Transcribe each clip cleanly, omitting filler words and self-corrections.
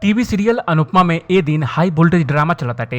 TV serial Anupama में ए दिन हाई voltage ड्रामा चलताटे।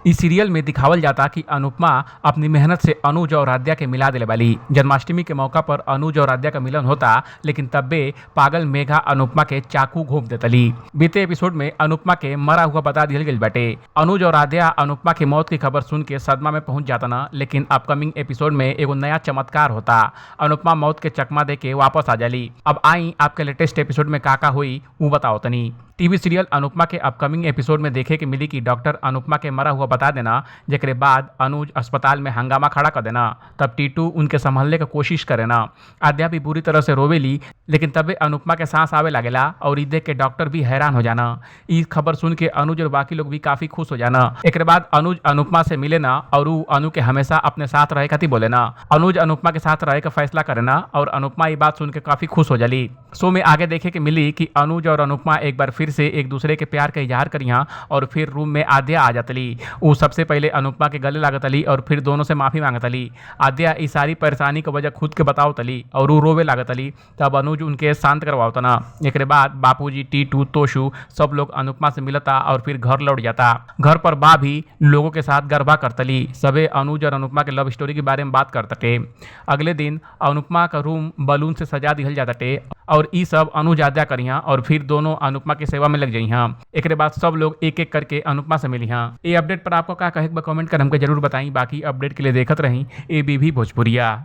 इ सीरियल में दिखावल जाता कि अनुपमा अपनी मेहनत से अनुज और आद्या के मिला देले बाली। जन्माष्टमी के मौका पर अनुज और आद्या का मिलन होता, लेकिन तब्बे पागल मेघा अनुपमा के चाकू घोंप देतली। बीते एपिसोड में अनुपमा के मरा हुआ बता दिहल गइल बाटे। अनुज और आद्या अनुपमा के मौत की खबर सुन के सदमा में पहुंच जाता न, लेकिन अपकमिंग एपिसोड में एगो नया चमत्कार होता। अनुपमा मौत के चकमा दे के वापस आ जाली। अब आई आपके लेटेस्ट एपिसोड में का का हुई उ बताओ तनी। टीवी सीरियल अनुपमा के अपकमिंग एपिसोड में देखे के मिली कि डॉक्टर अनुपमा के मरा हुआ बता देना, जेकरे बाद अनुज अस्पताल में हंगामा खड़ा कर देना। तब टीटू उनके संभलने का कोशिश करे ना। आद्या भी बुरी तरह से रोवेली, लेकिन तबे अनुपमा के सांस आवे लागेला और ई देख के डॉक्टर भी हैरान हो जाना। ई खबर सुन के अनुज और बाकी लोग भी काफी खुश हो जाना। एक बाद अनुज अनुपमा से मिले ना और ऊ अनु के हमेशा अपने साथ रहे खातिर बोले ना। अनुज अनुपमा के साथ रहे का फैसला करे ना और अनुपमा ये बात सुन के काफी खुश हो जाली। शो में आगे देखे के मिली कि अनुज और अनुपमा एक बार फिर से एक दूसरे के प्यार का इजहार करिहा और फिर रूम में आद्या आ जातली। ऊ सबसे पहले अनुपमा के गले लागतली और फिर दोनों से माफी मांगतली। आद्या इस सारी परेशानी के वजह खुद के बतावतली और ऊ रोवे लागतली। तब अनुज उनके शांत करवावतना। एकरे बाद बापूजी, टीटू, तोशु सब लोग अनुपमा से मिलता और फिर घर लौट जाता। घर पर बा भी लोगों के साथ गरबा करतली। सबे अनुज और अनुपमा के लव स्टोरी के बारे में बात करतटे। अगले दिन अनुपमा का रूम बलून से सजा दिहल जातटे और ई सब अनुज आद्या करिहा और फिर दोनों अनुपमा की सेवा में लग जइहा। एकरे बाद सब लोग एक एक करके अनुपमा से मिलिहा। ये अपडेट पर आपको का कहे के बा कमेंट कर हमके जरूर बताई। बाकी अपडेट के लिए देखत रही ए बी भी भोजपुरिया।